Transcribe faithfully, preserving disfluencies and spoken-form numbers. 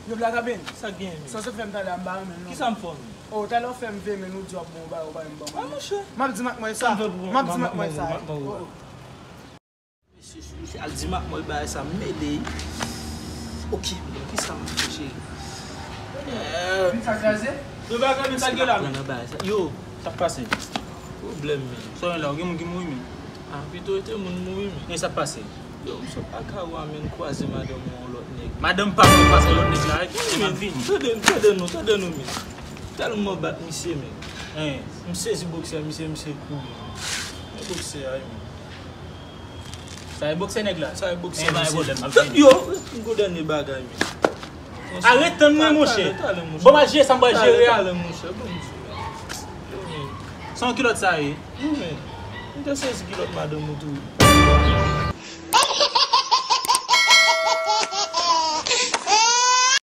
Yo, Black Abin, Sa k gen, men? Sa w sot fè m talè a, m pa renmen l non. Kisa m fè w, men? Oh, talè w fè m veye men nou di w ap bon bagay, ou pa menm ban Ah, mwen. monchè. M ap di Mac Mwen sa. Sa m fè pou M ap di m- Mac Mwen m- sa. m- m- Oh. Mesye, mesye, al di Mac Mwen bagay sa, m mele. Ok, men kisa m ap fè, cheri? Eh, Vin sa kraze? Yo, bagay men sa gen la, men. Nan bagay sa. Yo, sa k pase? Pwoblèm, men. Sa w la, ou gen moun ki mouri, men. Ah, pito ete moun mouri, men. Men sa k pase? Yo, m sot Akao a, men, kwaze madanm yon lòt nèg. Madanm pa mwen pase lòt nèg la, wi, men, m ap vini. Tande, tande nou, tande nou, men. Tèlman bat misye, men. Hein. M sezi boksè misye, misye kouri. Men boksè a, men. Sa e boksè nèg la? Sa e boksè misye. Yo, m gon dènye bagay, men. Arete tann mwen, monchè. Bon, m al jere sa m pral jere a. Talè, monchè, bon, monchè. Yo, men. Se yon kilòt sa ye? Wi, men. M te sezi kilòt madanm ou tou.